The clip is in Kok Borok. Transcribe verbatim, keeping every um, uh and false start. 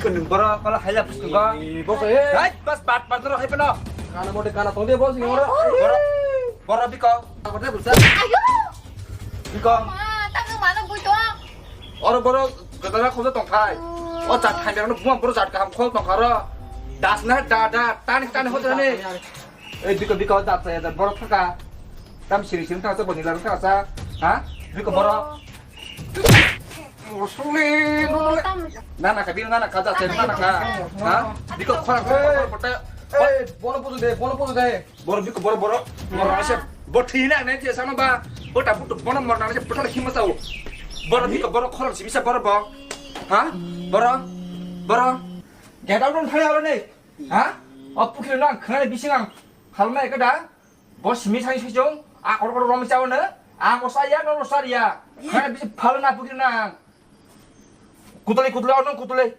Boro kala haila pustu go. Bo se. Hai, bas bat bat ro hai peno. Kana mode kana tong de bo sing oro. Boro, boro biko. Ako de busa. Ayo. Biko. Ma, tang nang mana bui to. Oro boro gadara khoja tong khai. O jat khai no buma boro jat kaham khol tong kharo. Das na da da tani tani hoja ni. Ei biko biko jat sa ya boro thaka. Tam siri siri thaka sa boni lar thaka sa. Ha? Biko boro. Suli, nana ka, bini nana ka, jate nana ka. Ha? Biko khora, khora, khora, khora. Eh, bono pudu de, bono pudu de. Boro biko, boro, boro. Moro ase, bo thina ne je sama ba. Bo ta putu bono moro na se putu hima sao. Boro biko, boro khora sibisa boro bo. Ha? Boro, boro. Get out on thaya oro ne. Ha? O pukhiri nang khana bising ang. Halma ekada. Bo simi sai sijong, a kor kor rom chao na, a mo sa ya, no sa ya. Khana bisi phal na pukhiri nang. Kutuli, kutuli, ono kutuli.